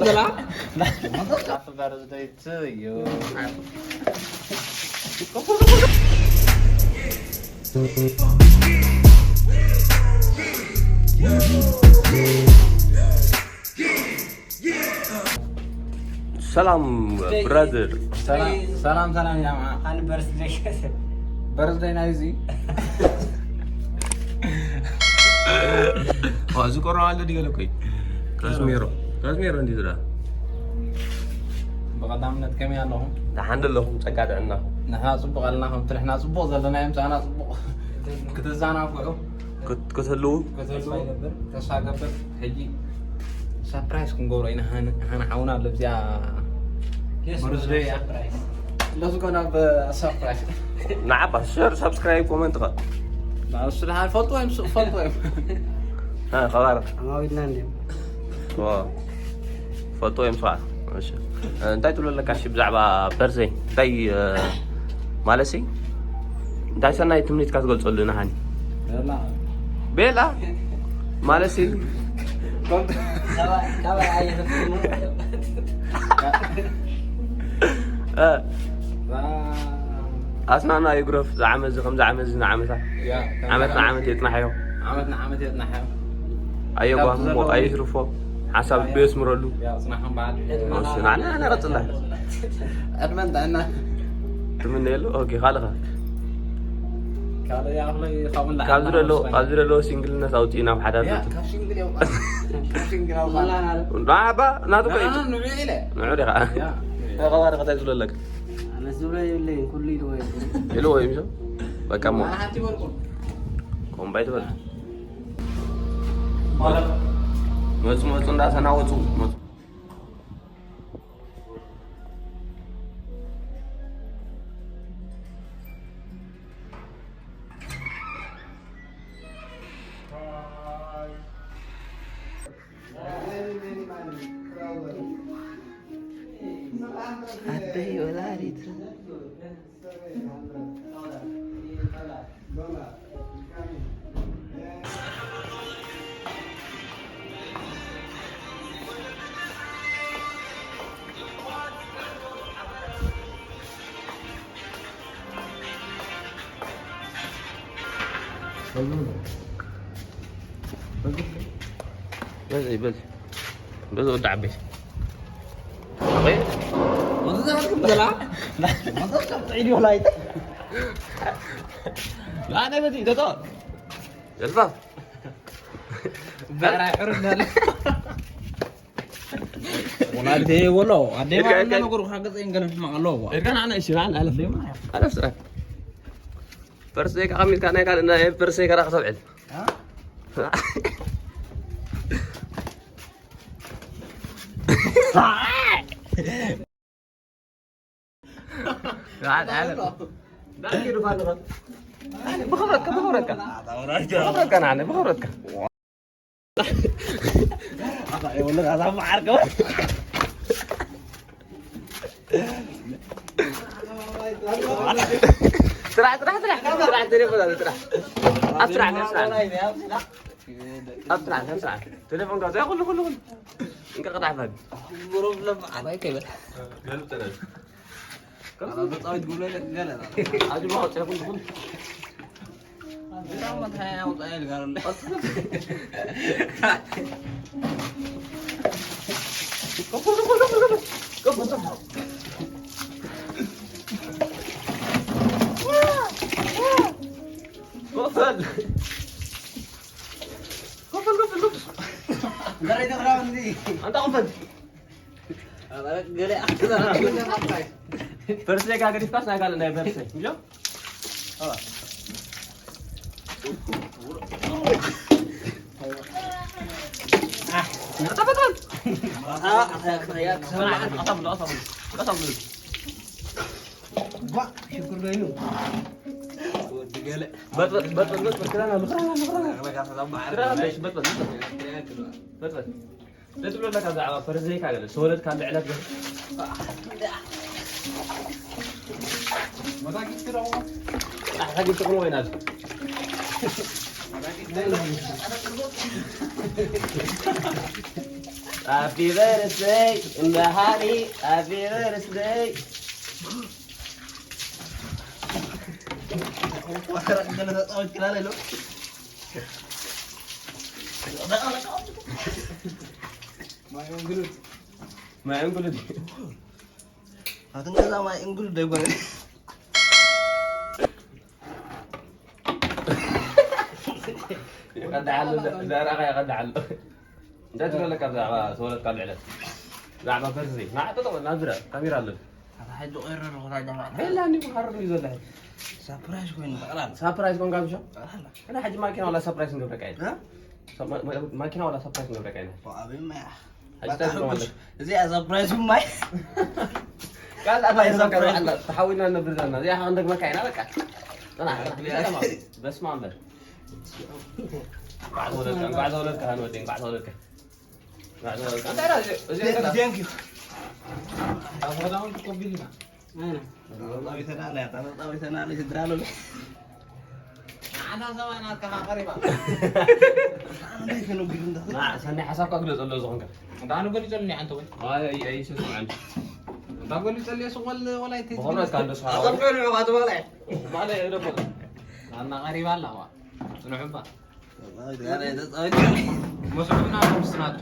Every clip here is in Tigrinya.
Happy birthday to you. ሰላም ብራዘር። ሰላም ሰላም ሰላም ጃማ። ኣን በርዝደይ። በርዝደይ ናይዚ። ዋ፣ እዚ ቆርና ኣለ ድገለ ኮይ። ካዝሜሮ ካዝሜሮ እንዲ ዝራ። ብቐዳምነት ከመይ ኣለኹም? ደሓን ኣለኹም፣ ጸጋ ጥዕናኹም። ንሕና ጽቡቕ ኣለና፣ ከምቲ ንሕና ጽቡቕ ዘለና እዮም፣ ምሳና ጽቡቕ ክትዘናግዑ። ክት- ክትህልዉ። ክትህልዉ ተስፋ ይገብር። ተስፋ ገብር። ሕጂ ሰርፕራይዝ ክንገብሮ ኢና። ሃን- ሃን ሓውና ለብዚኣ የስ፣ በርዝደይ እያ። ሰርፕራይዝ። ለሱ ኮና በሰርፕራይዝ። ንዓባ ሸር፣ ሳብስክራይብ፣ ኮመንት ኸ? ንሱ ደሓን ፈልጥዎ እዮም፣ ሱ- ፈልጥዎ እዮም። እ፣ ኸባር። ኣማዊድና እንድዮም። ዋ። ፈልጥዎ እዮም፣ ስዋ። እሺ። እ፣ እንታይ ትብሎ ኣለካ፣ እሺ፣ ብዛዕባ በርዘይ? እንታይ፣ እ፣ ማለትሲ? እንታይ ሰናይ ትምኒትካ ትገልጸሉ ንሃኒ? ቤላ። ቤላ? ማለትሲ? ኮንት- ካባይ፣ ካባይ ኣየተፍትሙ። እ። ዋ። ኣስናና ይጉረፍ፣ ዝዓመት እዚ፣ ከምዚ ዓመት እዚ ንዓመታ። ያ፣ ከምዚ ዓመት ዓመት። ንዓመት የጽናሕዮ። ዓመት ንዓመት የጽናሕዮ። ኣየጓህሞ፣ ካብቲ ዘለዉ ኣየሽርፎ፣ ሓሳብ ኣያ። የስምረሉ። ያ፣ ጽናሕኩም በዓል። እሺ፣ ንዓና፣ ንዓና ቀጽላ። ዕድመን ጥዕና። ትምነየሉ? ኦኬ፣ ካልእ ኸ? ካልእ ያው ላይ ካብኡ ንላዕሊ ካብዚ ደሎ፣ ናብዚ ካብዚ ደሎ ሲንግልነት ኣውፅኢ ናብ ሓዳር ያ፣ ዘውፅእ። ካብ ሲንግል የውፅእ። ካብ ሲንግል ኣውፅእ። ናባ፣ ናቱ ከ ናና እዩ። ንዑ ኢለ። ንዑ ዲኻ? ያ። ተቐባሪ ከታይ ዝብለለካ? ኣነ ዝብሎ የብለይን፣ ኩሉ ኢልዎ እዩ። ኢልዎ እዩ፣ ምሽ? በቃ እሞ። ኣነ ሓንቲ ወርቁ። ኮምባይ ትበል። ማለት መፁ፣ መፁ፣ እንዳተናወፁ መፁ። ኣደይ ወላዲት። በዚ፣ በዚ። በዚ ወዲ ዓበይቲ። ኣበይ? ወዚ ዘሃልኩም ዘላ? ኣነ በዚ፣ ተቶ። ጀልባ። በራ ሕሩድ ናለ። ወላዲተይ ወሎ፣ ኣደይ ኤርካ፣ ማለት ኤርካ። ነገሩ ካብ ገጸይ ገለ ሕማቕ ኣለዎ። ኤርካ ንዓና እሺ፣ ንዓና ኣለፍ። ኣደይ ማለት። ኣለፍ ስራሕ። ፐርሰይ ከኣ ሚልካ ናይ ካልእ ናይ ፐርሰይ ከኣ ክተብዕል። አ? ብኽብረትካ፣ ብኽብረትካ። ብኽብረትካ ንዓኒ፣ ብኽብረትካ። ስራሕ፣ ስራሕ፣ ስራሕ፣ ስራሕ፣ ቴሌፎን ኣሎ፣ ስራሕ። ኣብ ስራሕ፣ ኣብ ስራሕ። ኣብ ስራሕ፣ ኣብ ስራሕ። ቴሌፎን ጋር፣ ኩሉ፣ ኩሉ፣ ኩሉ። እንቅርቅዳሕ በል። ፕሮብለም ዓባይ ከይበል። ገልብጥ ተነስ። ኣንታ ቆፈል። ገለ ኣክላ። ፐርሰይ ካ ገዲፍካስ ናይ ካልእ ናይ ፐርሰይ። እንጆ? በጥበጥ። ነቲ ብለካ ብዛዕባ ፈረስ ዘይካ ገለ ዝተወለድካሉ ዕለት ገለ። መታጊት ክረው። ኣታ ጊት ክረው ወይና። Happy birthday, Mbahari. Happy birthday. My uncle. My uncle. Atau nggak sama uncle deh, Bang. ይቐድዓሉ፣ ዘ-፣ ዘራኻ ይቐድዓሉ። እንታይ ትብለካ ብዛዕባ ተወለድካሉ ዕለት? ብዛዕባ በርዝደይ። ንዓ ጠጠው በል፣ ናብ ዙርያ ካሜራ ኣሎ። ኣታ ሕጂ ቆይረ ኣለኹ፣ እታ ጀማዓ። በላ፣ እኒ ሃረር እዩ ዘሎ። ሳፕራይዝ ኮይኑ ጠቕላላ። ሳፕራይዝ ኮንካ ብሻ? ጠቕላላ። እና ሕጂ ማኪና ዋላ ሳፕራይዝ ንገብረካ ኢና። እ? ማ-፣ ማ-፣ ማኪና ዋላ ሳፕራይዝ ንገብረካ ኢና። ዋ፣ ኣበይ ማያ? ሕጂ እንታይ ትብሎ ማለት? እዚኣ ሳፕራይዝ ማይ። ካልእ ኣታ ማይ ሳፕራይዝ። ተሓዊልና ንነብር ዘለና። እዚኣ ኸዓ ክንደግመካ ኢና፣ በቃ። ጥራሕ፣ ጥራሕ፣ ጥራሕ። በስመ ኣብ በል። እንኳዕ ተወለድካ፣ እንኳዕ ተወለድካ፣ ሃንወደይ፣ እንኳዕ ተወለድካ። እንኳዕ ተወለድካ። እንታይ ደኣ፣ እዚ፣ እዚ፣ ቴንክ ዩ። ኣብ ሆዳውን ትቆቢልና። ኣነ። ተጣቢተናል፣ እያ፣ ተጣቢተናል፣ ስድራ ኣሎ። ንዓና ሰማይ ናትካ ኸዓ ቀሪባ። ኣነ ከነጉድ እንዳ- ና፣ ሰናይ ሓሳብካ ግለጽ ኣሎ ዝኾንካ። እንዳ ኣነ ገሊጸልኒ፣ ኣንተ ወይ? ኣይ፣ ኣይ፣ ኣይሰማዕን። እንዳ ገሊጸልኒ፣ እሱ ወል-፣ ወላይ ተይ- ብኸምረት ካንዶ ሰሓ- ኣጠፍዑ ንዑ፣ ኣቶ ባላይ። ባላይ፣ እደሞ። ናና ቀሪባ ኣላ፣ ዋ። ጽንሑ እባ። ተጻወት፣ ጋር ተጻወት። መስዑድና ምስናቱ።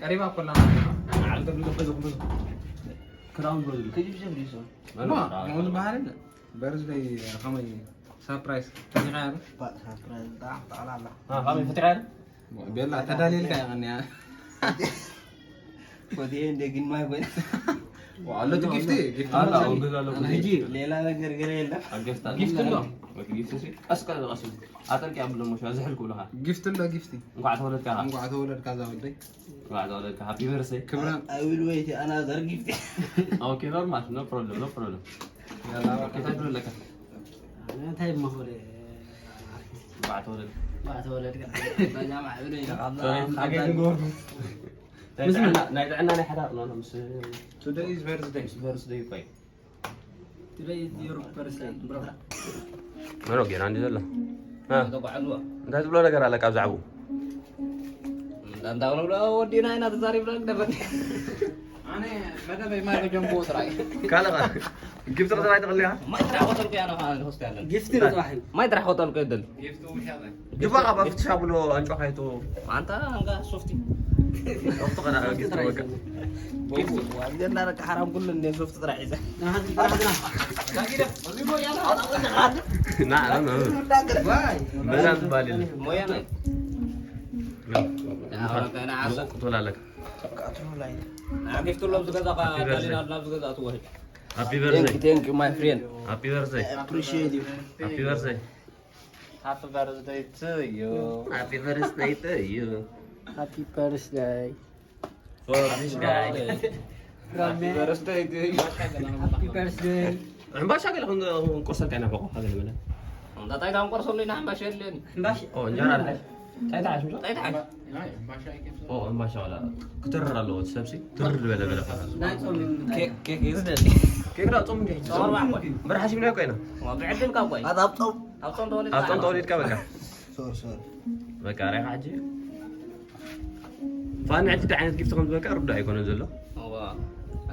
ቀሪባ እኮ ኣላ። ዓለም ተብሉ ተፈዘ፣ ተፈዘ። ክራውን ብሎ ዝብል። ክጅብ ሰብ ድዩ ሰው? መን ማ፣ ነው? ከምኡ ዝበሃል የለ። በርዝደይ ከመይ ሰርፕራይዝ ተዚኻ ያለ? ባ-፣ ሰርፕራይዝ በጣም ጠቕላላ። አ፣ ከመይ ፈቲኻ ያለ? ቤላ፣ ተዳልየልካ እያ ቀንያ። ፎቲየ እንደ ግን ማይ ኮይነ። ዋ፣ ኣሎ እቲ ጊፍቲ፣ ጊፍቲ ኣሎ፣ ኣሎ። ኣዎ፣ ገዛ ኣሎ። ኣነ ሕጂ ሌላ ነገር ገለ የለም። ኣብ ጊፍቲ ኣሎ። ጊፍቲ ኣሎ። ወይ ጊፍቲ ሲ፣ ቀስ፣ ቀስ፣ ቀስ። ኣጠርቂ ኣብሎ፣ ሞሽ፣ ኣዝሕል ክብሉኻ። ጊፍቲ ኣሎ፣ ጊፍቲ። እንኳዕ ተወለድካ። እንኳዕ ተወለድካ፣ እዛ ወደይ። እንኳዕ ተወለድካ። ሃፒ በርዝደይ። ክብረ- I will wait another gift. ኦኬ፣ ኖርማል፣ no problem, no problem። ያላ፣ በቃ። እንታይ ትብል ኣለካ? እንታይ መሆነ? እንኳዕ ተወለድካ። እንኳዕ ተወለድካ። በጃ ማዕብሉ ኢለ፣ ካብዛ፣ ሶሪ፣ ካብዛ ኣገኝ ንጎ። ናይ ምስ ጥዕና፣ ናይ ጥዕና ናይ ሓዳር ነው፣ ነው፣ ምስ Today is birthday. ምስ በርዝደይ እኮ እዩ። Today is your birthday, bro. መን ጌና እንዲ ዘሎ? እ? ተጓዕልዎ። እንታይ ትብሎ ነገር ኣለካ ብዛዕባኡ? እንዳ-፣ እንዳብሎ ወዲና ኢና ተዛሪብና ግደፈኒ። ኣነ መደበይ ማይ ከጀምቦ ጥራይ። ካልእ ኸ? ጊፍቲ ጥራይ ተቐልያ? ማይ ጥራይ ቆጠልኩ ያነ ሆስት ያለን። ጊፍቲ ጥራይ። ማይ ጥራይ ቆጠልኩ የደል። ጊፍቲ ውሻ። ጅባ ካብ ኣብቲ ሻብሎ ኣንጮኻይቶ። ኣንታ እንጋ ሶፍቲ። ሶፍቲ ኸና ጊፍቲ ወጋ። ጊፍቲ ዋንጀና ደቂ ሓራም ኩሉ እንደ ሶፍቲ ጥራሕ ሒዘ። ና፣ ና፣ ና። መዛ ትባል የለ። ሞያ ነው። ና። ያ፣ ወረቀ፣ ና፣ ዓሰብ። ትበላለካ። ና፣ ጊፍቲ ሎም ዝገዛ፣ ሃፒ በርዝደይ። ዳሊና ናብ ዝገዛ ትወህድ። ሃፒ በርዝደይ። Thank you, thank you, my friend. ሃፒ በርዝደይ። I appreciate you. ሃፒ በርዝደይ። Happy birthday to you. Happy birthday to you. Happy birthday. For this guy. Happy birthday to you. Happy birthday. ሕምባሻ ገለ ክን-፣ ክንቆርሰልካ ኢና፣ በቆ፣ ሃገለ መለ። እንዳ ጣይታ ክንቆርሰሉ ኢና፣ ሕምባሻ የለን። ሕምባሻ? ኦ፣ እንጀራ ኣለ። ጣይታ ሓሽ፣ ምሽ? ጣይታ ሓሽ። ኦ፣ ሕምባሻ ዋላ ክትርር ኣለዎ፣ እቲ ሰብሲ። ትርር ዝበለ ገለ። ናይ ጾም ኬክ፣ ኬክ እዩ ዝደሊ። ኬክ ዳ ጾም እንዲሕ። ጾም ኣርባዓ እኮ እዩ። እምበር ሓሲብና እኮ ኢና። ዋ፣ ብዕድልካ እኮ እዩ። ኣብ ጾም። ኣብ ጾም ተወሊድካ። ኣብ ጾም ተወሊድካ በቃ። ሶሪ፣ ሶሪ። በቃ፣ ራይኻ ሕጂ። ፋኒ፣ ሕጂ እንታይ ዓይነት ጊፍቲ ከም ዝበልካ ርዱእ ኣይኮነን ዘሎ። እዋ፣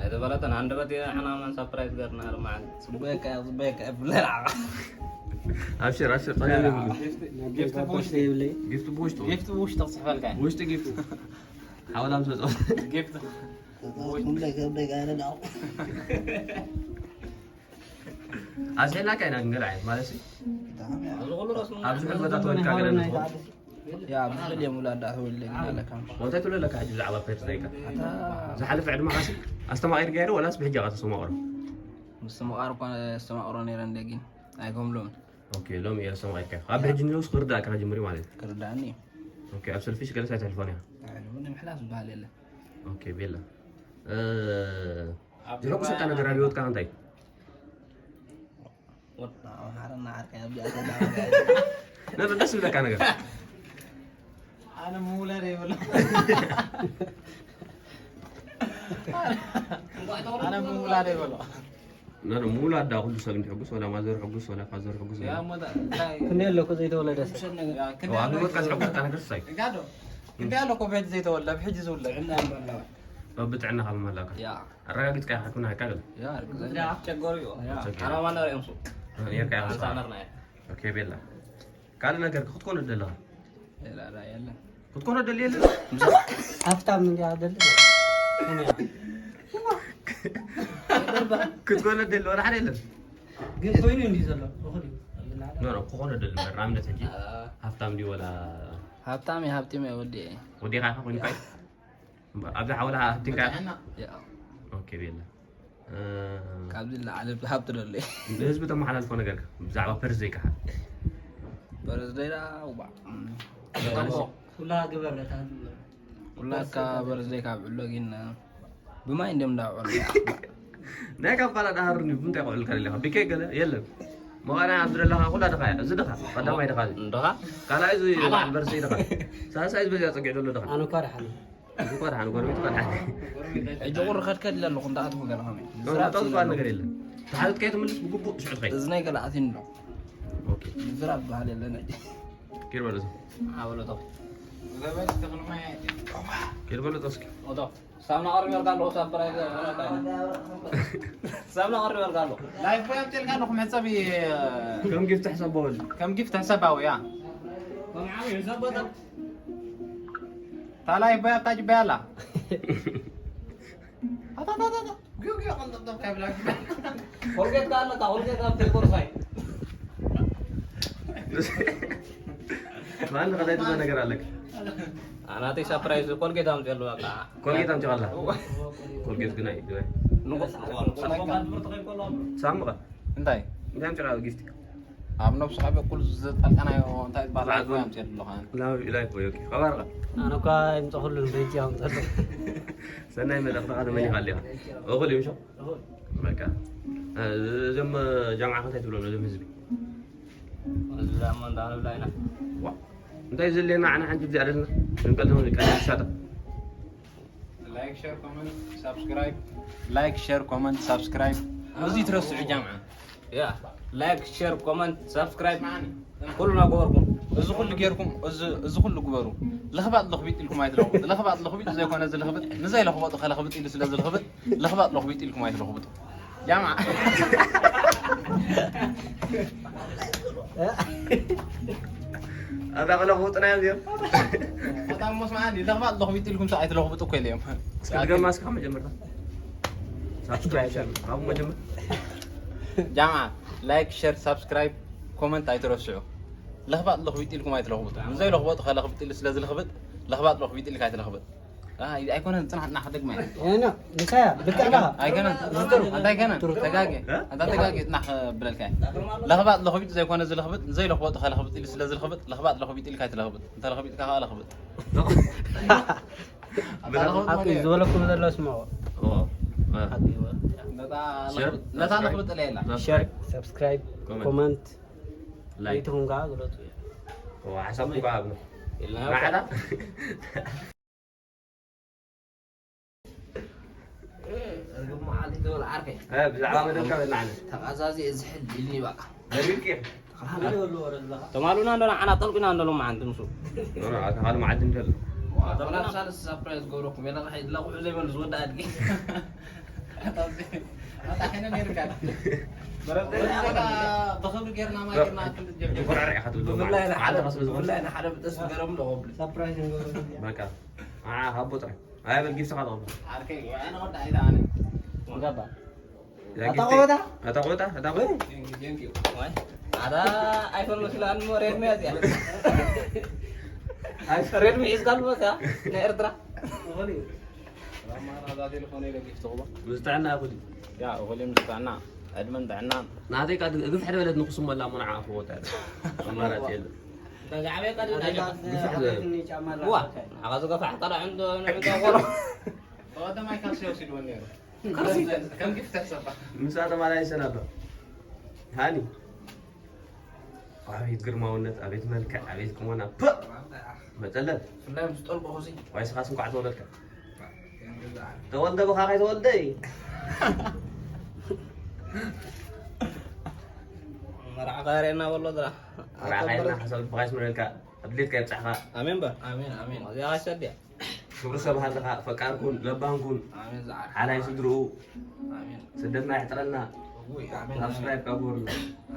ኣይተፈለጠን። ሃንደበት እየ፣ ሕና መን ሳፕራይዝ ገርና፣ ርማዓን። ጽቡቅ እየ፣ ጽቡቅ እየ፣ ብለና። ኣብሽር፣ ኣብሽር፣ ጸገም የብሉን። ጊፍቲ ብውሽጢ። ጊፍቲ ብውሽጡ። ጊፍቲ ብውሽጢ ክጽሕፈልካ እየ። ብውሽጢ ጊፍቲ። ሓወላ ምስ መጽኦ። ጊፍቲ። ኩለ ከብደ ጋር ነው። ኣዝሒልናካ ኢና ግን ገለ ዓይነት ማለት እዩ። ኣብዚ ኩሉ ራሱ ኣብዚ ሕል ቦታ ተወልድካ ገለ ንትኾን። ያ፣ ኣብዚ ሕል የሙላ ዳ ተወልደ ግን ኣለካ። እንታይ ትብሎ ኣለካ ሕጂ ብዛዕባ ፐርስ ደይካ? ኣታ ዝሓለፈ ዕድመኻሲ ኣስተማቒር ገይሩ ወላስ ብሕጂ ኢኻ ተስተማቕሮ? ምስትምቓር እኳ ኣስተማቕሮ ነይረ እንደ ግን ኣይከምሎምን። ኦኬ፣ ሎሚ እየ ኣስተማቒርካ። ኣብ ሕጂ ንስ ክርዳእካ ጅምሪ ማለት እዩ። ክርዳእኒ እዩ። ኦኬ፣ ኣብ ሰልፊሽ ገለስ ኣይተሕልፎን እያ። ኣይ፣ ምንም ሕላፍ ዝበሃል የለን። ኦኬ፣ ቤላ። እ፣ ኣብ ዝሕጉሰካ ባያ ነገር ኣብ ማለት ህይወትካ እንታይ? ወድ ኣምሓራና ዓርከይ ኣብዚ ኣተና። ነዚ ደስ ዝብለካ ነገር። ኣነ ምውላድ ይበሎ። ኣነ ምውላድ ይበሎ። ነዚ ምውላድ ዳ ኩሉ ሰብ እንድሕጉስ፣ ወላ ማዘር ሕጉስ፣ ወላ ፋዘር ሕጉስ። ያ ሞታ፣ እንታይ? ክንደይ ኣሎ እኮ ዘይተወለደ ሰብ? ያ፣ ክንደይ ኦ፣ ኣብ ኣሎ? ህይወትካ ዝሕጉሰካ ነገር እንታይ? ጋዶ። እንታይ ኣሎ ኮሜንት ዘይተወልደ፣ ብሕጂ ዝውለድ። ጥዕና ይመላው። በብጥዕና ካብ መላካ። ያ። ኣረጋጊጽካ ኢኻ፣ ሕክምና ኢኻ ገለ? ያ፣ ኣረጋጊጽ። ያ፣ ጨጎር እዩ። ያ። ጨጎር። ኣና ማና ሪኦም ሱ። ነርካ ኢኻ ኣንሳ ሰባ። ነርና እያ። ኦኬ፣ ቤላ። ካልእ ነገር ክትኮኖ ደለኻ? የላ፣ ላ፣ የለን። ክትኮኖ ደሊ የለን? ሃብታም እንዲያ ደሊ? ክትኮኖ ደሊ ወላ ሓደ የለን? ግን ኮይኑ እንዲህ ዘሎ፣ እኹል እዩ። ኖ፣ ኖ፣ ክኾኖ ደሊ እምበር፣ ንኣብነት ሕጂ አ። ሃብታም ድዩ ወላ? ሃብታም እዩ፣ ሃብቲም እዩ ወዲ። ወዲኻ ኢኻ ኮይንካ እዩ? እምበር፣ ኣብዚ ሓውላ ሃብቲንካ ኢኻ? ጥዕና። ያ። ኦኬ፣ ቤላ። እ፣ ካብዚ ንላዕሊ ሃብቲ ደሎ እዩ። ንህዝቢ ተመሓላልፎ ነገርካ፣ ብዛዕባ ፐርዝደይካ። ፐርዝደይ ደኣ፣ ዋ። ኩላ ግበር፣ ነታ ግበር። ኩላካ ፐርዝደይ ካብ ዕሎ ግን ብማይ እንደም እንዳውዕሉ። ናይ ካምፓላ ዳሃሩኒ፣ እንታይ ቆልካ ደለኻ? ቢኬ ገለ የለን። መቐና ኣብዚ ደለኻ፣ ኩላ ድኻ እያ። እዚ ድኻ፣ ቀዳማይ ድኻ እዚ። ድኻ? ካልኣይ እዚ ዓባ። ዩኒቨርሲቲ ድኻ። ሳልሳይ እዚ በዚያ ጸጊዑ ዘሎ ድኻ። ኣነ እኳ ደሓን እየ። እዚ እኳ ደሓን፣ ጎረቤት እኳ ደሓን። ሕጂ ቁሪ ከድከድ ኢለ ኣለኹ፣ እንዳኣትኩ ገለ ከመይ? እ፣ ዝራብ ጠጥፋ ሲሉ ነገር የለን። ተሓተትካዮ ትምልስ ብግቡእ ሽዑ ትኸይድ። እዝነይ ገለ ኣትዩኒ ኣሎ። ኦኬ። ዝራብ ዝበሃል የለን ሕጂ። ኬር በሎ። ኣበሎ ቶ። ገበዝ ተኽልማይ። ኬር በሎ ቶ እስኪ። ኦቶ። ሳምና ቀሪበልካ ኣለኹ፣ ሳፕራይዝ። ሳምና ቀሪበልካ ኣለኹ። ላይፍ ቦይ ኣምፅኤልካ ኣለኹ፣ መሕፀቢ። ከም ጊፍት ሕሰቦ በል። ከም ጊፍት ሕሰባዊ፣ ያ። እታ ላይፍ ቦይ ኣብታ ጅባይ ኣላ። ኣታ፣ ኣታ፣ ኣታ፣ ኣታ። ጊዮ፣ ጊዮ፣ ቀልጠፍጠፍ ካብ ኢላ። ኮልጌት ከኣ ኣለካ፣ ኮልጌት ኣብ ቴሌፎን ሳይ። ማን ከታይ ትዛ ነገር ኣለክ? ኣናተይ ሳፕራይዝ ኮልጌት ኣምፅእ ኣለዋ፣ በቃ። ኮልጌት ኣምፅእ ኣላ። ኮልጌት ግን ኣይ፣ ግን ኣይ። ንቑስ፣ ንቑስ። ሳምኻ? እንታይ? እንታይ ኣምፅእ ጊፍቲ? ኣብ ነብስኻ በኩል ዝጠቀናዮ እንታይ ይባሃል? ላይፍ ቦይ ኣምፅእ ኣለኻ። ላይፍ፣ ላይፍ ቦይ፣ ኦኬ። ከባርኻ? ኣነ እኳ ኣይምፀኹሉን፣ በይጂ ኣምፀሉ። ሰናይ መልእኽትኻ ተመኒኻ ኣለኻ። እኹል እዩ፣ ምሾ? እኹል። በቃ። እ፣ እዞም ጃምዓ እንታይ ትብሎም ነዞም ህዝቢ? እዛ እሞ እንዳበልና ኢና። ዋ። እንታይ ዘድልየና ዓና ሓንቲ ግዜ ኣደልና? ንቀልድም ንቀልድ ሻጣ። ላይክ፣ ሸር፣ ኮመንት፣ ሳብስክራይብ። ላይክ፣ ሸር፣ ኮመንት፣ ሳብስክራይብ። እዚ ትረስዑ ጃምዓ። ያ፣ ላይክ፣ ሸር፣ ኮመንት፣ ሳብስክራይብ። ኩሉ ናገበርኩም። እዚ ኩሉ ጌርኩም፣ እዚ፣ እዚ ኩሉ ግበሩ። ለኽባጥ ለኽቢጥ ኢልኩም ኣይትለኽብጡ። ለኽባጥ ለኽቢጥ ዘይኮነ ዝልኽብጥ፣ ንዘይ ለኽበጡ ከለኽብጥ ኢሉ ስለ ዝልኽብጥ፣ ለኽባጥ ለኽቢጥ ኢልኩም ኣይትለኽብጡ። ጃማ። ኣታ ከለኹ ጥናዮም እዮም። ኣታ እሞ ስምዓኒ፣ ለኽባጥ ለኽቢጥ ኢልኩም ሰ ኣይትለኽብጡ እኮ ኢለ እዮም። እስኪ ድገማ እስኪ ካብ መጀመርታ። ሳብስክራይብ፣ ሸር፣ ካብ መጀመር። ጃማ፣ ላይክ፣ ሸር፣ ሳብስክራይብ፣ ኮመንት ኣይትረስዑ። ለኽባጥ ለኽቢጥ ኢልኩም ኣይትለኽብጡ። ንዘይ ለኽበጡ ከለኽብጥ ኢሉ ስለ ዝልኽብጥ፣ ለኽባጥ ለኽቢጥ ኢልካ ኣይትለኽብጥ። ኣይ፣ ኣይኮነን፣ ጽናሕ፣ ጽናሕ፣ ክደግማ እየ። እነ፣ እንታይ እያ? ልክዕ ኣለኻ። ኣይኮነን። ዝጥሩ። ኣንታ ኣይኮነን። ትሩት። ተጋጌ። እ? ኣንታ ተጋጌ፣ ጽናሕ፣ ብለልካ እየ። ለኽባጥ ለኽቢጥ ዘይኮነ ዝልኽብጥ፣ ዘይለኽበጡ ከለኽብጥ ኢሉ ስለ ዝልኽብጥ፣ ለኽባጥ ለኽቢጥ ኢልካ ኣይትለኽብጥ። እንተ ለኽቢጥካ ከኣ ለኽብጥ። ሓቂ እዩ ዝበለኩም ዘሎ ስምዖ። ኦ፣ እ። ሓቂ እዩ። ነታ ሸር፣ ለኽብጥ፣ ነታ ሳብስክራይብ። ለኽብጥ ለየላ። ሸር፣ ሳብስክራይብ፣ ኮመንት። ኮመንት፣ ላይክ። ሪኢትኹም ከኣ ግለጹ። ኦ፣ ሓሳብኩም ከኣ ኣብሉ። ኢልና ማዕዳ? ርግብ መዓልቲ ትብል ዓርከይ። እ፣ ብዛዕባ መደብካ በልና ዓነ። ተቓዛዚ እዝሕል ኢልኒ በቃ። ደሪብኪ? ተማሉና እንዶ ንዓና ጠልቁና እንዶ ሎማዓንቲ ምስ። ኖ፣ ኖ፣ ኣታ ካልእ መዓልቲ እንተሎ። ዋላ ሳልስ ሳፕራይዝ ገብረኩም፣ የለ፣ ራሕ ለቑሑ ዘይበሉ ዝወዲ ኣድጊ። ኣታ፣ ኣታ፣ ሕነ ነይርካ። በረደ፣ ኣታ፣ ብኽብሪ ጌርና፣ ማይ ጌርና፣ ክንዲ ጀብጀብ። ኮራዕ ኢኻ ትብሎ፣ ብፍላይ ማለት ንሓደ፣ ዓለኻ ስለ ዝኾንካ። ብፍላይ ንሓደ ብጥስ ገረም ዶ ወብሉ። ሳፕራይዝ ንገብረሉ። በቃ። ዓ፣ ሃቦ ጥራይ። ኣይ፣ በል ጊፍትኻ ተቐበል። ዓርከይ፣ ኣነ ወዲ ኣይዳ ኣነ። ወጋባ። ያ ኣታ ጊፍቲ። ቆበታ? ኣታ ቆበታ? ኣታ ቆበታ? Thank you, thank you። ዋይ፣ ኣታ ኣይፎን መስላ ኣንሞ ሬድሚ እያ እዚኣ። ኣይ፣ ሬድሚ ሒዝካ ኣልሞ እዚኣ ናይ ኤርትራ። እኾን እዩ። ራማ ራዛ ቴሌፎን ኢለ ጊፍቲ ቁባ። ምስ ጥዕና ይኹን። ያ፣ እኹል እዩ ምስ ጥዕና። ዕድመን ጥዕናን። ናተይ ቃ ግፍሕ ድበለት ንክስመላ እሞ ንዓ ክወታ። ኣማራጺ የለን። እታ ዝዓበየ ቃ ኣታ ግፍሕ ድበለት። ጫማ ዋ፣ ላካ። ንዓኻ ዝገፋሕ ቃ ንዕንዶ፣ ንዕንዶ ቆሎ። ተቐዳማይ ካልሲ ወሲድዎ ነይሩ። ካልሲ? ከም ጊፍት ተሕሰባ። ምሳ ተመላሊሰ ነበር። ሃኒ። ኣቤት ግርማውነት፣ ኣቤት መልክዕ፣ ኣቤት ቁመና። ፐ! መጠለት። ብፍላይ ምስ ጠልቆ ኹዚ። ዋይ፣ ስኻስ እንኳዕ ተወለድካ። ተወልደ ብኻ ከይተወልደ እዩ። መርዓ ካሬና በሎ ድራ። መርዓ ካሬና ሓሳብ ብኻ ይስምረልካ። ኣድሌትካ ይብጻሕካ። ኣሜን በር። ኣሜን፣ ኣሜን። እዚኣ ኣሸድያ። ክብሪ ሰብ ሃልኻ፣ ፈቃር ኩን፣ ለባም ኩን። ኣሜን፣ ዝዓር። ሓላይ ስድርኡ። ኣሜን። ስደትና ይሕጥረና። እውይ፣ ኣሜን፣ ኣሜን። ሳብስክራይብ ካብ ወርና።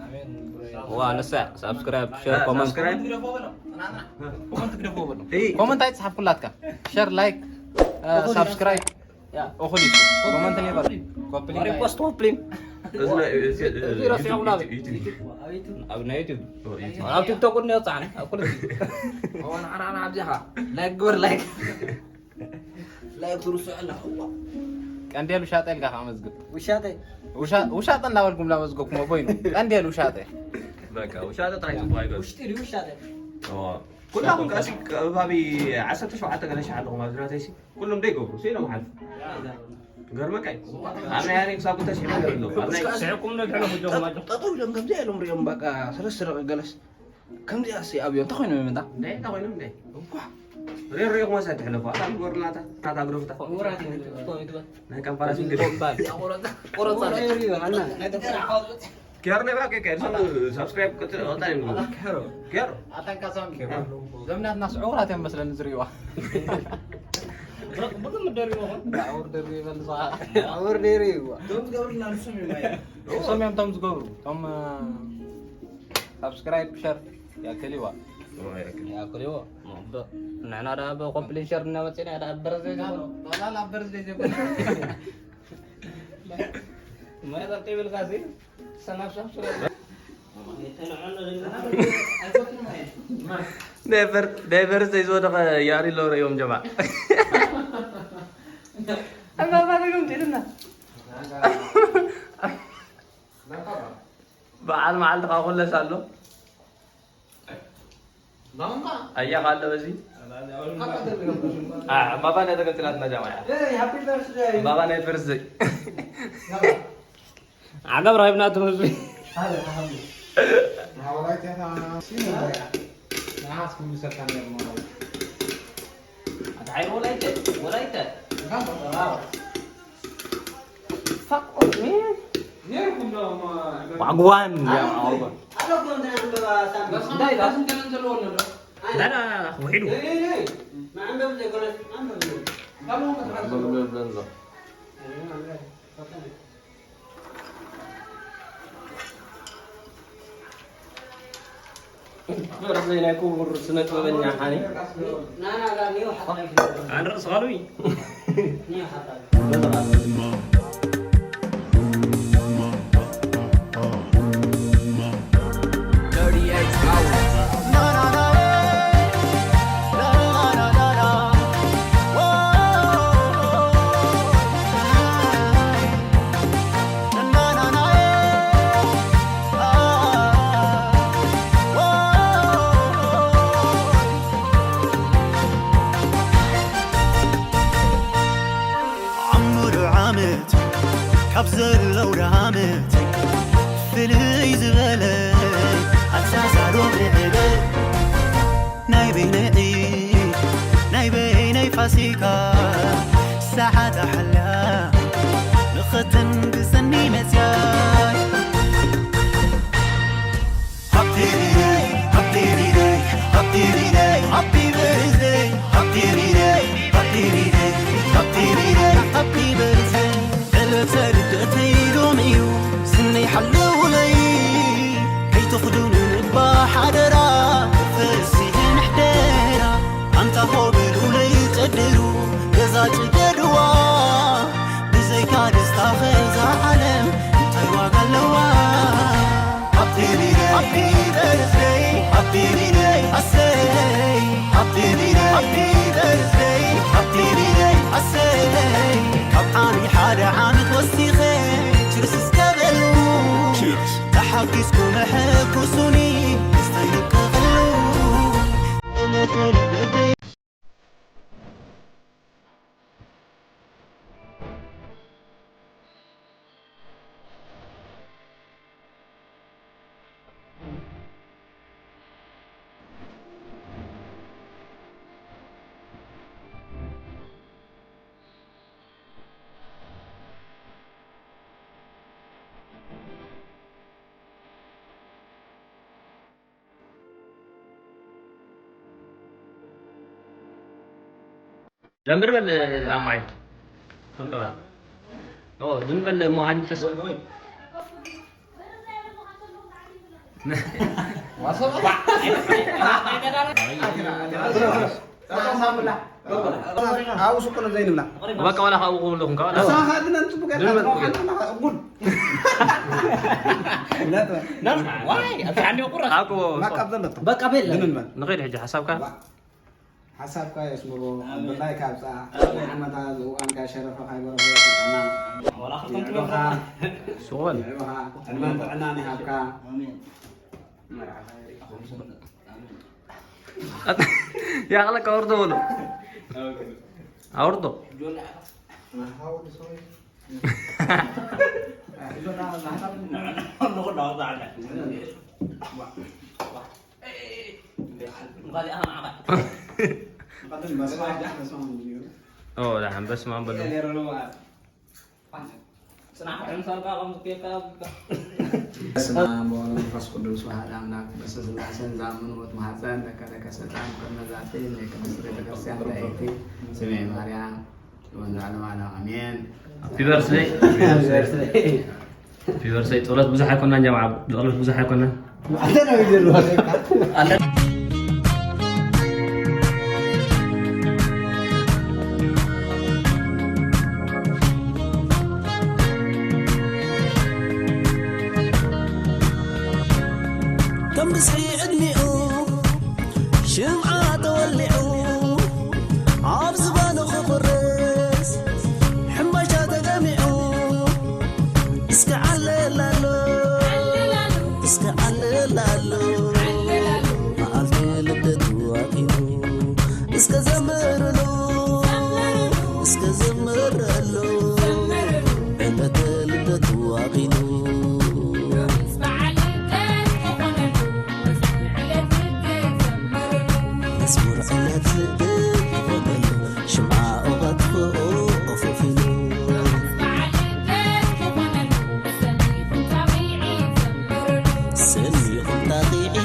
ኣሜን፣ ብሮ። ዋ፣ ንሳ ሳብስክራይብ፣ ሸር፣ እ፣ ኮመንት። ሳብስክራይብ። ኮመንት ግደፎ በሎ። ጥናና። እ። ኮመንት ግደፎ በሎ። እ። ኮመንት ኣይጽሓፍኩላትካ። ሸር፣ ላይክ፣ እ፣ ኮመንት። ሳብስክራይብ። ያ። እኹል እዩ። ኮመንት ነበር። ኮፕሊንግ። ሪፖስት ኮፕሊንግ። እዚ ናይ፣ እዚ፣ እዚ ረሲዑ ዩቱብ፣ ብላል። ዩቱብ፣ ዩቱብ። ኣብ ናይ ዩቱብ። ኦ፣ ዩቱብ። ኣብ ቲክቶክ እውን ይወጽእ፣ ኣብ ኩሉ። እዋን ዓራና ኣብዚኻ። ላይክ ግበር፣ ላይክ። ላይክ ትርስዑ ኣለኹም። ቀንዴል ውሻጠ ኢልካ ከመዝግብ። ውሻጠ። ውሻ-፣ ውሻጠ እናበልኩም እናመዝገብኩም ኣቦይኑ። ቀንዴል ውሻጠ። በቃ፣ ውሻጠ ጥራይ ጽቡቕ ኣይገርም። ውሽጢ ድዩ ውሻጠ? እዋ። ኩላኹም ከኣ ሲ፣ ከባቢ ዓሰርተ ሸውዓተ ገለ ሺሕ ኣለኹም ኣብዚ ናተይ ሲ። ኩሎም ደይ ገብሩ፣ ስኢኖም ሓልፉ። ገርመካ እዩ። ኣብ ናይ ኣሬ ክሳብ ክልተ ሺሕ ነገር ኣለዉ። ኣብ ናይ ስዕኩም ነድሕኑ ክጀምሩ። ጠጠው ኢሎም ከምዚ ኢሎም ሪኦም በቃ ሰለስተ ደቂቕ ገለስ። ከምዚኣ ሲ ኣብዮም እንታይ ኮይኖም እዮም እንታ? እንታይ፣ እንታይ ኮይኖም እንታይ? እኳ። ሪኦ ሪኦ ክመሳ ትሕለፉ። ኣታ ግበሩ ናታ፣ ናታ ግረፉታ። ወራት እዩ፣ እኮ ይግበር። ናይ ካምፓላ ሲንግል። ቆምባል። ቆረጻ፣ ቆረጻ። ወራት እዩ፣ ኣና። ኪያር ናይ ባከ ከ፣ ሳብስክራይብ ቀጥል፣ ቀጣይ ነው። ኪያር። ኪያር። ኣታንካ ሳም ኪያር። ዘምናትና ስዑራት እዮም መስለን ዝሪዋ። ብሉም ደሪዎ። ኣውር ደሪዎ ይበል ሰዓ። ኣውር ደሪዎ። ቶም ዝገብሩልና ንሶም እዮም ኣያ። ንሶም እዮም ቶም ዝገብሩ። ቶም፣ እ፣ ሳብስክራይብ፣ ሸር ያክልዋ። ኦ፣ ያክል። ያክልዎ። ንሕና ደኣ ብኮምፕሊት ሸር እናመጽእና ደኣ በርዝደይ ዘበሉ። ጠቕላላ በርዝደይ ዘበሉ። ማይ ጠጥ ይብልካ ሲ። ሰናፍሳፍ ስለ ናይ በር-፣ ናይ በርዝደይ ዝወደቐ ያሪ ኣለዉ ርእዮም ጀማ። ዕምባባ ደገም ትልና። በዓል መዓልቲ ካብ ኩለስ ኣሎ። ኣያ ካለ በዚ። አ፣ ባባ ናይ ተገንትላትና ጃማ እያ። ባባ ናይ በርዝደይ። ዓገብ ረኺብናትም ህዝቢ። ኣታ ዓይነ ወላይተ፣ ወላይተ። Fuck off, man. ዋግዋን፣ ያ፣ ዋግዋን። ዳ፣ ዳ፣ ዳ፣ ውሒዱ። በርዘይ ናይ ክቡር ስነ ጥበበኛ ሓኒ። ኣነ ርእሲ ቃሉ እዩ። ዓሙር ዓመት ካብ ዘለዉ ዓመት ፍልይ ዝበለ ኣተዛሮ ብዕለ ናይ በይነይ ናይ በይነይ ፋሲካ ሰዓት ኣሕላ ንኸተን ብሰኒ መጽያ Happy birthday, happy birthday, happy birthday, happy birthday, happy birthday, happy birthday, happy birthday. ዕለተ ልደተይ ሎሚ እዩ ስነይ ሓለውለይ ከይትኽዱን እባ ሓደራ ፈሲሒ ንሕደራ ኣንታ ኾብሉለይ ጨድሩ ገዛ ጭገድዋ ብዘይካ ደስታ ኸዛ ዓለም እንታይ ዋጋ ኣለዋ Happy birthday, happy birthday, I say. Happy birthday, happy birthday, happy birthday, ዘምር በል ኣማይ። ኦ፣ ዝም በል መሃኒ ተስ- ኣብኡ ሱቅ ነው ዘይንብላ። በቃ ዋላ ካብኡ ክብለኹም፣ ካብ ዋላ ንስኻ ግን ኣንቱ ብገርካ ዝም በል። ትረውሓን ኣለኻ፣ እጉል። ዋይ፣ ኣብዚ ሓንዲኡ ቁራስ። ኣኮ ማቃብ ዘለቶ። በቃ ቤለ። ግን እንበል። ንኸይድ ሕጂ ሓሳብካ። ሓሳብካ የስምሮ። ብላይ ካብፃ። ዓመታ ዝእዋንካ ሸረፋ ካይበረኹ። ሱቕ በል። ዕድመን ጥዕናን ይሃብካ። ያቕለካ ኣውርዶ በሎ። ኣውርዶ። ኦ፣ ዳሕን በስመ ኣብ በሎ። በስመ ኣብ ወወልድ ወመንፈስ ቅዱስ ወአሐዱ አምላክ። በስመ ሥላሴን ዘአምኑ ወትማሐፀን ለከ ለከ ሰይጣን ከመ ዛቲ ለቅድስት ቤተክርስቲያን ለአይቲ ስሜ ማርያም ወንዘ ዓለም ዓለም አሜን። ሃፒ በርስደይ። ሃፒ በርስደይ። ጸሎት ብዙሕ ኣይኮናን ጀማዓ፣ ጸሎት ብዙሕ ኣይኮናን። ከም ብዝሒ ዕድሚኡ ሽምዓ ተወሊዑ ኣብ ዝባኑ ክቑርስ ሕምባሻ ተገሚዑ እስከ ዓለላሎ እስከ ዓለላሎ መዓልቲ ልደቱ ኣኪሉ እስከ ዘምርሉ እስከ ዘምረሉ ዕለተ ልደቱ ኣኪሉ መዝሙር ዕለት ልደት ይኾነሉ ሽምዓ ኦባትፍኦ ኦፎፊኑ ሰሚኹም ጣቕዒት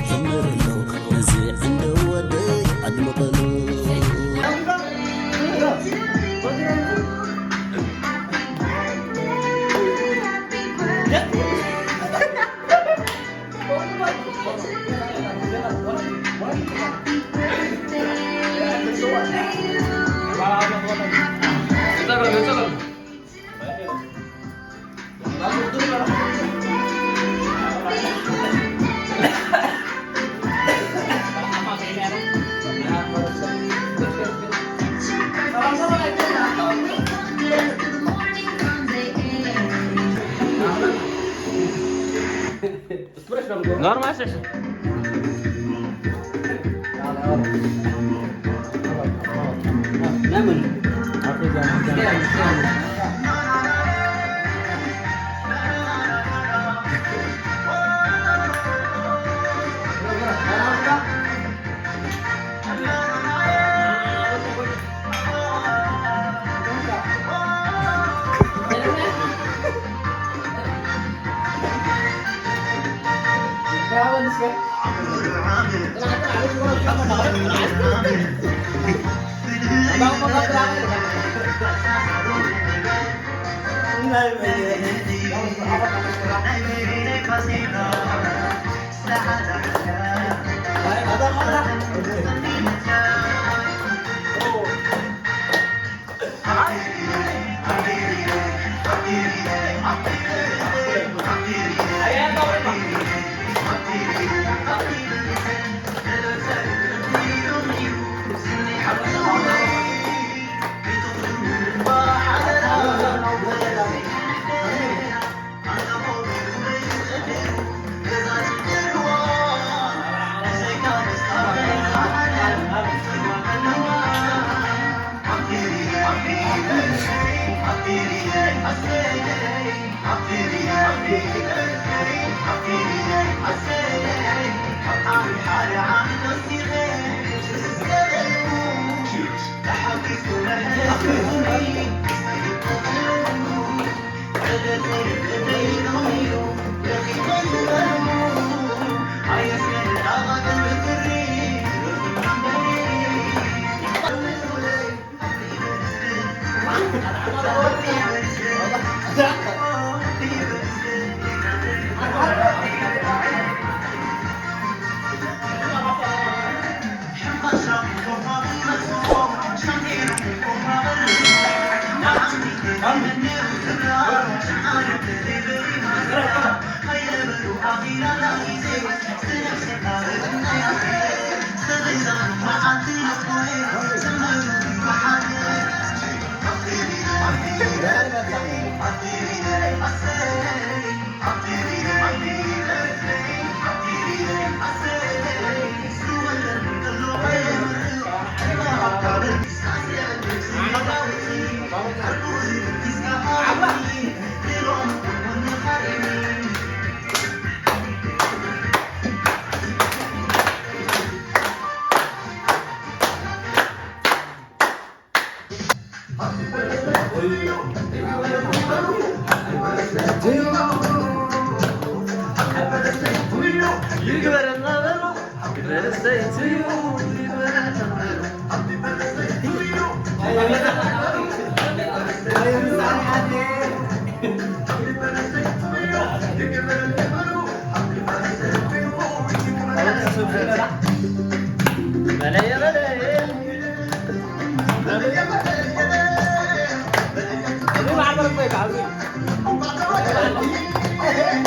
ዘምርሉ ነዚ ዕንደ ወደይ ኣድምቐሉ። ኖርማል ስሕ።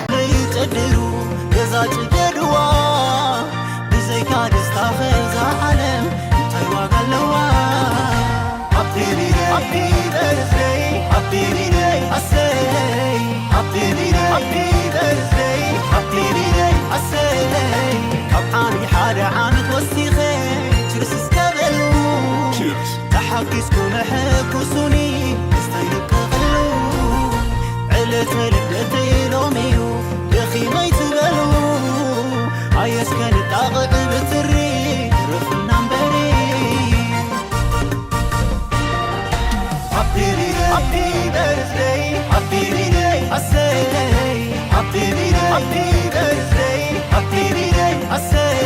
ከይጸድሩ ገዛ ጭደድዋ፣ ብዘይካ ደስታ ከዛ ዓለም እንታይ ዋጋ ኣለዋ? Happy birthday, happy birthday, ኣሰይ። Happy birthday, happy birthday, happy birthday፣ ኣሰይ። ካብ ዓሚ ሓደ ዓመት ወሲኸ ችርስ እስከ በሉ። ችርስ። ተሓጊዝኩም ሕጉሱኒ፣ ደስታ ይልቀቐሉ። ዕለተ ልደተይ ሎሚ'ዩ፣ ደኺመ ኣይትበሉ። ኣየ እስከ ንጣቕዕ ብትሪ፣ ትረፉና እምበሪ። Happy birthday, happy birthday, happy birthday, ኣሰይ። Happy birthday, happy birthday, happy birthday፣ ኣሰይ።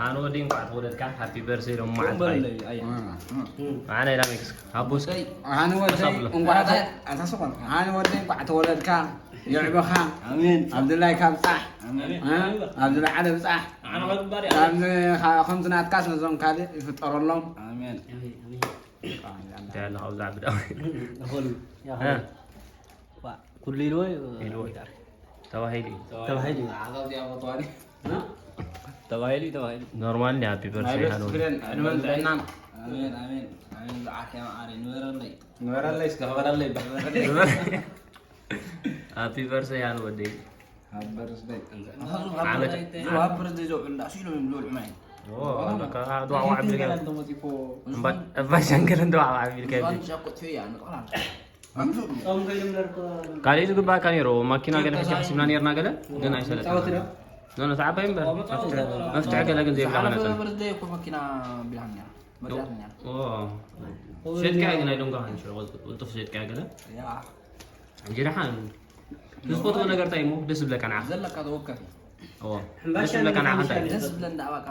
ሃኒ ወዲ፣ እንኳዕ ተወለድካ። ሃፒ በርሰይ ሎም መዓልቲ። በለለይ፣ ኣየ። መዓና ኢላ ሜክስ። ሃቦስ። ሃኒ ወደይ፣ ሓሳብ ኣሎ። እንኳዕ ተ-፣ ኣታ ስኾን። ሃኒ ወደይ፣ እንኳዕ ተወለድካ። የዕበኻ። ኣሜን። ኣብ ድላይካ ብጻሕ። ኣሜን። እ? ኣብ ዝለዓለ ብጻሕ። ንዓና ኸግባር እያ። ከምዚ ኻ-፣ ከምዚ ናትካስ ነዞም ካልእ ይፍጠረሎም። ኣሜን። ኣሜን፣ ኣሜን። እንታይ ኣሎ ካብዛ ዓቢ ዳዊ? ይኹን፣ ይኹን። እ? ዋ፣ ኩሉ ኢልዎ እዩ፣ ኢልዎ እዩ። ተባሂሉ እዩ። ተባሂሉ እዩ። ዓቐብ እዚኣ ፈትዋኒ። እ? ተባሂሉ እዩ፣ ተባሂሉ። ኖርማል እንዲ ሃፒ በርሰይ ሃኒ ወዲ። ፍሬንድ፣ ዕድመን ጥዕናን። ኣሜን፣ ኣሜን። ኣሜን። ዝዓርኪ መዓረይ፣ ንበረለይ። ንበረለይ፣ እስከ ክበረለይ፣ ንበረለይ። ሃፒ በርሰይ ሃኒ ወደይ። ሃፒ በርዝደይ። ዓመት። እዞም ሃፒ በርዝደይ ዘውዕሉ እንዳሱ ኢሎም እዮም ዝበልዑ ማይ። ኦ፣ በቃ፣ ድዋ ዋዕ ቢልካ። እምባ-፣ እባ ሸንገለን ድዋ ዋዕ ቢልካ። ካልእ ዝግባእካ ነይሩ፣ ማኪና ገለ ሕጂ ሓሲብና ነይርና ገለ፣ ግን ኣይሰለጠን። ኖ፣ ኖ፣ ተዓባይ እምበር። መፍትሒ ገለ ግን ዘይብላ ሃፒ በርዝደይ እኮ ማኪና ቢልሃኒ ነይራ። መጽያት ነይራ። ኦ። ሸጥካያ ግን ኣይደንጓኻን ሽዑ፣ ቅልጡፍ ሸጥካያ ገለ። ያ። እንጂ ደሓን ትዝፈትዎ ነገር እንታይ እሞ ደስ ዝብለካ ንዓኻ? ዘለካ ተወከፍ እዩ። እዎ። ደስ ዝብለካ ንዓኻ እንታይ እዩ? ደስ ዝብለኒ ደኣ በቃ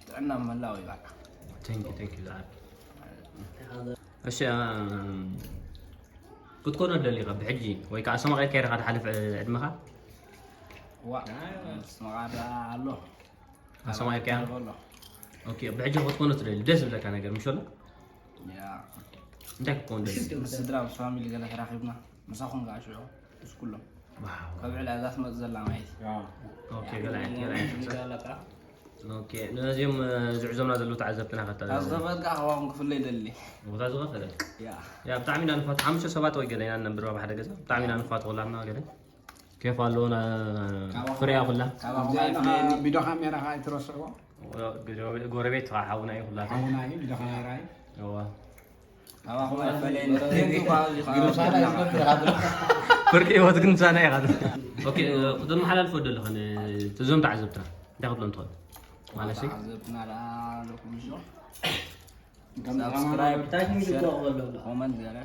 ጥዕና ምህላው እዩ በቃ። Thank you, thank you ዝዓቢ። እሺ፣ ኣም፣ ክትኮኖ ደሊኻ ብሕጂ ወይ ከዓ ኣስተማቒርካ ኢኻ ትሓልፍ፣ እ፣ ዕድመኻ? ዋ፣ ኣስተማቓሪ ኣሎ። ኣሰማዒርካያ? ኣሎ። ኦኬ፣ ብሕጂ ክትኮኖ ትደሊ ደስ ዝብለካ ነገር ምሽ ኣሎ? ያ። እንታይ ክትኮን ደሊ? ምስ ስድራ፣ ምስ ፋሚሊ ገለ ተራኺብና፣ ምሳኹም ከዓ ሽዑ፣ ምስ ኩሎም። ዋው። ካብ ዕላል እዛ ትመጽእ ዘላ ማየት። ያ። ኦኬ፣ ገለ ዓይነት፣ ገለ ዓይነት። ኦኬ፣ ነዚኦም፣ እ፣ ዝዕዞምና ዘለዉ ተዓዘብትና ከታ-፣ ካብ ዝተፈጥካ ካባኹም ክፍለ ይደሊ። ቦታ ዝኸፈለ? ያ። ያ፣ ብጣዕሚ ኢና ንፋት-፣ ሓሙሽተ ሰባት ወይ ገለ ኢና ንነብር ኣብ ሓደ ገዛ። ብጣዕሚ ኢና ንፋት ወላድና ገለ። ኬፍ ኣለዎ፣ ና-፣ ካባኹም ፍርያ ኩላ። ካባኹም ኣብዚ ኣይፍለየኒ። ቢዶ ካሜራ ከዓ ኣይትረስዕዎ። ጎረቤት ከዓ ሓውና እዩ ኩላትና። ሓውና እዩ፣ ቢዶ ካሜራ እዩ። እዋ። ካባኹም ኣይፈለየኒ። ግሩፕ ሳላ እዩ ዝነብር፣ ካብ ፍርቂ ህይወት ግን ምሳና ኢኻ። ኦኬ፣ እ፣ ክተመሓላልፎ ደለኻ ን-፣ እዞም ተዓዘብትና እንታይ ክትብሎም ትኽእል? ማለት እዩ። ተዓዘብትና ደኣ ኣለኩም እዞ። ከም ሳብስክራይብ፣ ታች ሚድያ ሸር፣ ክበሉ ኣለዉ። ኮመንት ገለ።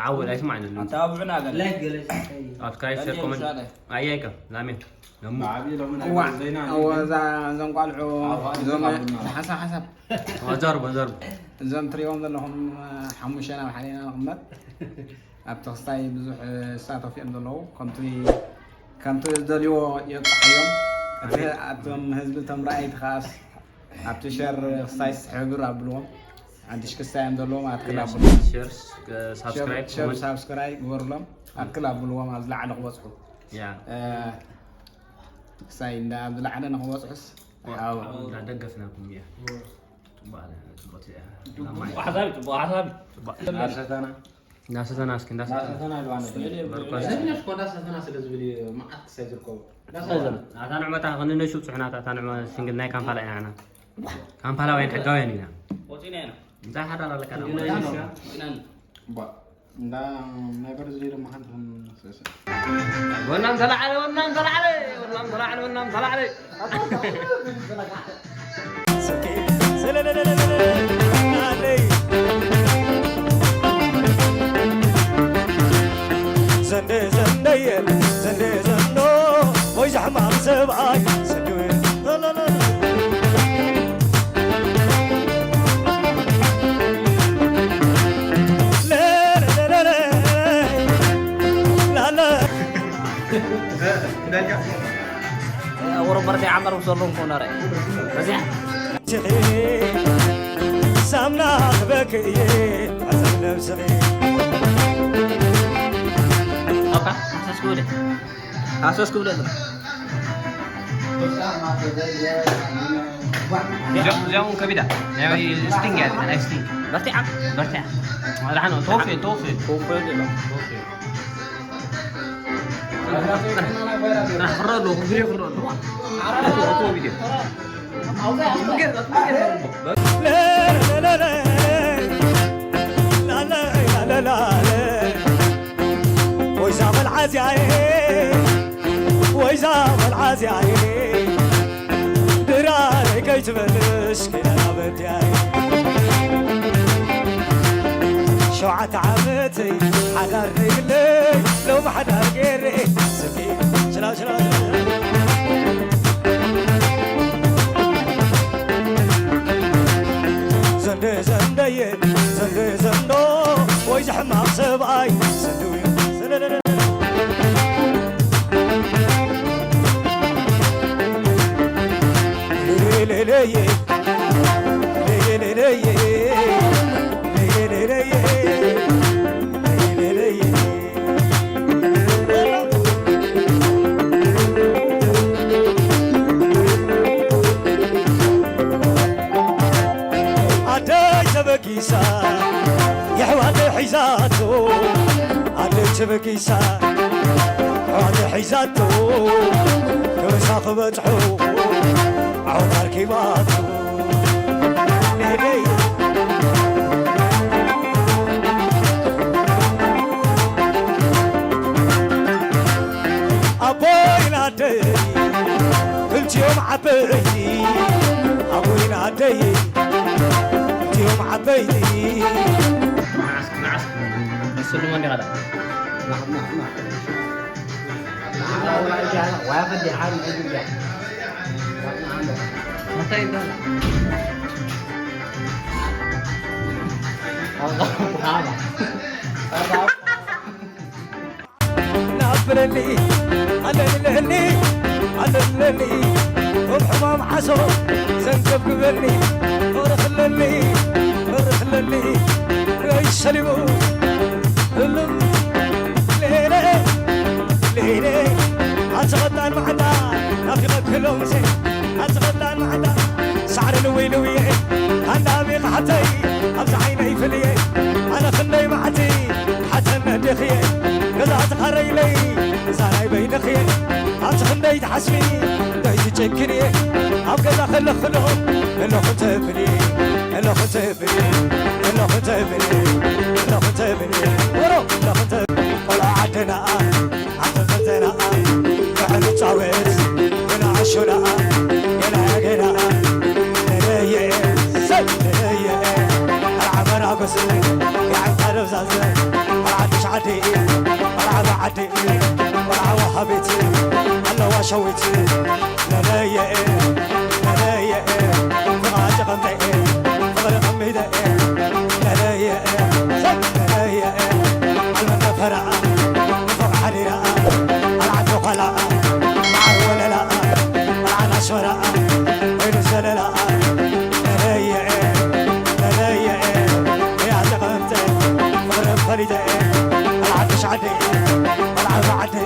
ዓወል ኣይስማዕን ኣሎ። ኣተባብዑና ገለ። ላይክ ገለ። ሳብስክራይብ፣ ሸር፣ ኮመንት። ሻለ። ኣያይከ ላሜ። ለሙ። ብዓብዪ ሎሚ ናይ እዋ፣ ዜና እዋ፣ ኣለና። እዛ፣ እዞም ቆልዑ፣ ኣዋ፣ እዞም እዞም ኣቡና። ሓሳብ፣ ሓሳብ። ኣዋ፣ ዘርቦ፣ ዘርቦ። እዞም ትሪእዎም ዘለኹም፣ ሓሙሽተ ናብ ሓደ ኢና ንቕመጥ። ኣብቲ ክስታይ ብዙሕ ዝሳተፉ እዮም ዘለዉ። ከምቲ፣ ከምቲ ዝደልይዎ የብፅሓዮም። እቲ ኣሜን። ኣቶም ህዝቢ እቶም ረኣይቲ ከኣስ ኣብቲ ሸር ክስታይ ስሕብር ኣብልዎም። ሓድሽ ክስታይ እዮም ዘለዎም፣ ኣትክል የስ፣ ኣብልዎም። ሸር፣ እ፣ ሳብስክራይብ፣ ሸር፣ ኮመንት። ሳብስክራይብ ግበሩሎም። ኣትክል ኣብልዎም፣ ኣብ ዝለዓለ ክበፅሑ። ያ። እ፣ ክስታይ እንዳ ኣብ ዝለዓለ ንኽበፅሑስ፣ ዋ፣ ሓው። እንዳደገፍናኩም እያ። ጽቡቕ ኣለ፣ ጽቡቕ እያ። ጽቡቕ ሓሳብ፣ ጽቡቕ ሓሳብ። ጽቡቕ። እንዳሰተና። እንዳሰተና እስኪ፣ እንዳሰተና። እንዳሰተና ኢልዋ ነበር። በርኮስ። ዘሚነሽ እኮ እንዳሰተና ስለ ዝብል እዩ መዓት ክሳይ ዝርከቡ። እንዳሰተና። ኣታ ንዕመታ ክንነሹ ጽሕናት፣ ኣታ ንዕመ ሲንግል ናይ ካምፓላ ኢና ንሕና። ካምፓላውያን ሕጋውያን ኢና። ወጺና ኢና። እንታይ ሓዳር ኣለካ? ክንገናኝ ኢና። ወጺና ኢና። ባ፣ እንዳ ናይ በርዝደይ ድማ ሓንቲ ክንስእስእ። ወናም ተላዕለ፣ ወናም ተላዕለ፣ ወናም ተላዕለ፣ ወናም ተላዕለ። ዘንደ ዘንደየ፣ ዘንደ ዘንዶ፣ ወይ ዛሕማም ሰብኣይ፣ ዘንደ ወረበርተይ ዓመር ምስ ዘለዎም ክኾኑ ኣርኣይ። በዚኣ። ሳምና ክበክ እየ፣ ሓሳብ ነብስኺ። ኣባ፣ ሃሰስ ክብል። ሃሰስ ክብል ኣሎ። እዚኦም፣ እዚኦም ከቢዳ። ናይ ስቲንግ እያ፣ ናይ ስቲንግ። በርቲዓ። በርቲዓ። ደሓን ነው። ተወፊ፣ ተወፊ። ተወፊ፣ ተወፊ። ጥራሕ ክረአ ኣለዎ፣ ቪድዮ ክረአ ኣለዎ። ኣቶ፣ ኣቶ ቪድዮ። ወይዛ መልዓዝያየ፣ ወይዛ መልዓዝያየ፣ ድራረይ ከይትበልሽ ከይናበድያየ። ሸውዓተ ዓመተይ ሓዳር ዘይብለይ፣ ሎሚ ሓዳር ገይረ፣ ስኪ፣ ሽላ፣ ሽላ፣ ሽላ። ዘንደ፣ ዘንደየ፣ ዘንደ፣ ዘንዶ፣ ወይ ዘሕማቕ ሰብኣይ፣ ዘንዱ፣ ዘንደ፣ ዘንደ። ኣደይ ተበጊሳ የሕዋተይ ሒዛቶ፣ ኣደይ ተበጊሳ የሕዋተይ ሒዛቶ፣ ከበሳ ክበጽሑ ዓወት ኣርኪባቶ። ኣቦይን ኣደይ ክልቲኦም ዓበይቲ፣ ኣቦይን ኣደይ ክልቲኦም ዓበይቲ። ንዓስ፣ ንዓስ፣ በስሉ መንዲ ኸዳ። እንታይ ይባላል? ናብረኒ ኣለልለኒ ኣለልለኒ፣ ከም ሕማም ዓሶ ዘንገብግበኒ፣ ፍቕሪ ክለኒ ፍቕሪ ክለኒ፣ ወይ ሰሊሙ ህልም ሌለ ሌለ፣ ኣቲ ቐጣን ማዕዳ ናፊቐኪ ሎምሰ፣ ኣቲ ቐጣን ማዕዳ ሳዕሪ ልውይ ልውየ፣ ካንዳቢ ኻሕተይ ኣብዚ ዓይነይ ፍልየ፣ ኣነ ክንደይ መዓልቲ ሓተነ ድኽየ፣ ገዛ ትኻረይለይ እዛ ናይ በይንኽየ፣ ኣቲ ክንደይ ትሓስቢ ክንደይ ትጨክንየ፣ ኣብ ገዛ ከለኽዶ እለኹ ትብልየ፣ እለኹ ትብልየ፣ እለኹ ትብልየ፣ እለኹ ትብልየ፣ ወሮ እለኹ ትብልየ፣ ቆልዓ ዓድና ኣኽብርትና፣ ብዕሊ ጻወት፣ ብናዕሹና፣ ገና፣ ገና፣ ንለየ፣ ሰይ፣ ንለየ፣ ኣልዓመራ ጎስለ፣ የዓንታ ደብዛዘ፣ ኣልዓዲ ቤት ኣለዋ ሸዊት ለለየ ለለየ ፍቓ ጨቐምጠ ፍቕሪ ቐሚደ ለለየ ለለየ ኣልመጠ ፈረኣ ንፎቕ ሓዲራ ኣልዓቶ ኸላ መዓር ወለላ ኣልዓት ኣስመራ ወይኑ ዘለላ ለለየ ለለየ እያ ጨቐምጠ ፍቕሪ ፈሊደ ኣልዓት ተሽዓደ ኣልዓት ዓደ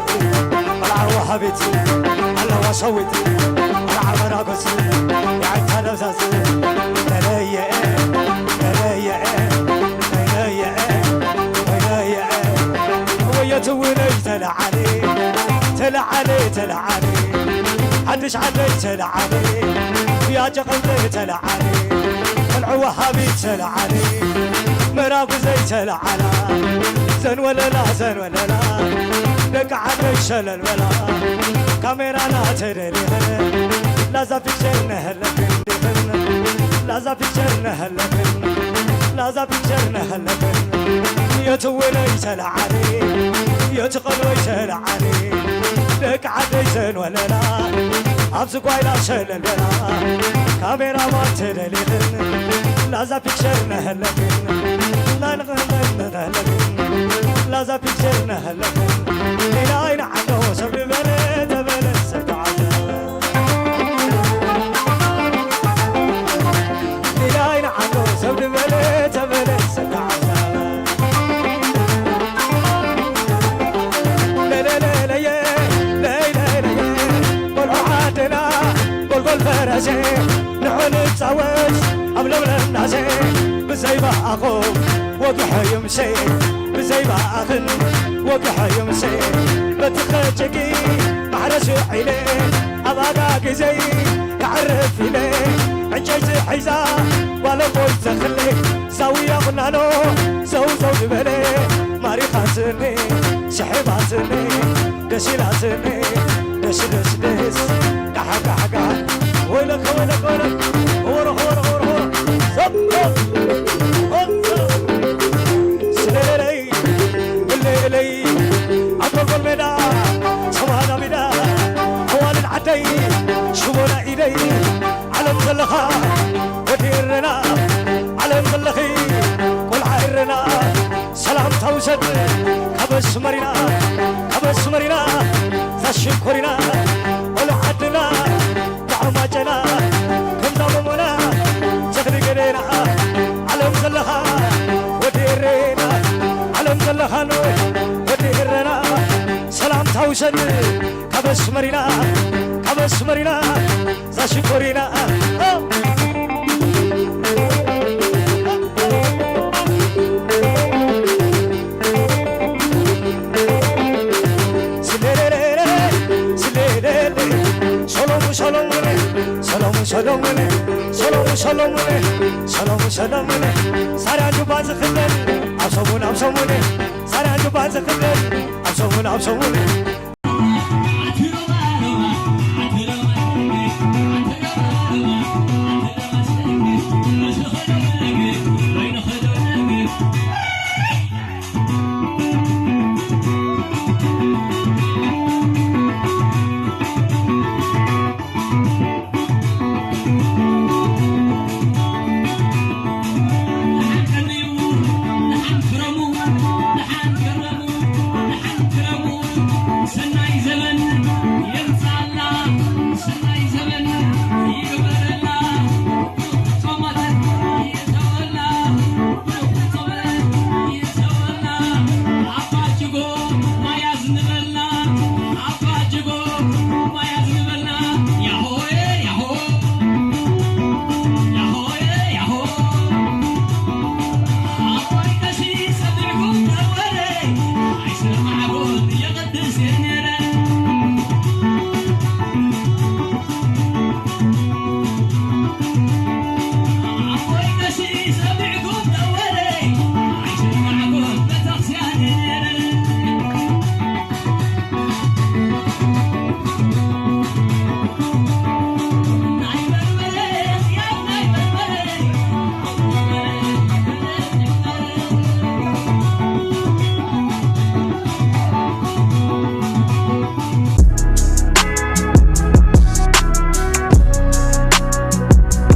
ቆልዓ ወሃቢት ኣለዋ ሰዊት ቆልዓ መራጎስ የዓይታ ደብዛዝ ተለየ ተለየ ተለየ ተለየ ወየትውነይ ተለዓለ ተለዓለ ተለዓለ ሓድሽ ዓደይ ተለዓለ ያጨቐምጠ ተለዓለ ቆልዓ ወሃቢት ተለዓለ መራጉዘይ ተለዓላ ዘንወለላ ዘንወለላ ደቂ ዓደይ ሸለል በላ ካሜራና ተደሊኽን ላዛ ፒክቸር ነህለክን ዲኽን ላዛ ፒክቸር ነህለክን ላዛ ፒክቸር ነህለክን የትውነይ ተለዓሊ የትቐልወይ ተለዓሊ ደቂ ዓደይ ዘንወለላ ኣብዚ ጓይላ ሸለል በላ ካሜራማን ተደሊኽን ላዛ ፒክቸር ነህለክን ላንቕህለል ነህለክን ላዛ ፒክቸር ነህለክን ሌላ ኣይና ዓዶ ሰብ ዝበለ ተበለ ሰብ ተዓዘበ ሌላ ኣይና ዓዶ ሰብ ዝበለ ተበለ ሰብ ተዓዘበ ለለለለየ ለይለለየ ቆልዑ ዓድና ጎልጎል ፈረሴ ንዑ ንጻወት ኣብ ለምለም ዳሴ ብዘይ በኣኹም ወግሐ ዩምሴ ብዘይ በኣኽን ወግሐ ዩምሴ በቲ ኸጭቂ ማሕረስ ዒለ ኣብ ኣጋ ግዘይ ክዓርፍ ኢለ ዕንጨይቲ ሒዛ ጓለቦይ ተኽለ ዛውያ ቁናኖ ዘውዘው ዝበለ ማሪኻትኒ ስሒባትኒ ደስ ኢላትኒ ደስ ደስ ደስ ዳሓጋሓጋ ወይለከ ወይለከ ወይለከ ወረ ወረ ወረ ወረ ዘቦ ስለለይ እለይ እለይ ኣብ ጎልጎል ሜዳ ሰማና ሜዳ ኣዋልድ ዓደይ ሽቦና ኢደይ ዓለም ዘለኻ ወዲ እረና ዓለም ዘለኺ ቆልዓ እረና ሰላምታ ውሰድ ካብ ኣስመሪና ካብ ኣስመሪና ዛሽኮሪና ቆልዓ ዓድና ጣዕማጨና ከምዛ መሞና ተኽሊ ገደና ዓለም ዘለኻ ወዲ እረና ዓለም ዘለኻን ወዲ እረና ሰላምታ ውሰድ ካብ ኣስመሪና ካብ ኣስመሪና ዛሽኮሪና ስለለለለ ስለለለ ሰሎሙ ሰሎሙነ ሰሎሙ ሰሎሙነ ሰሎሙ ሰሎሙነ ሰሎሙ ሰሎሙነ ሳርያ ጁባ ዝኽደን ኣብ ሰሙን ኣብ ሰሙን ሳርያ ጁባ ዝኽደን ኣብ ሰሙን ኣብ ሰሙን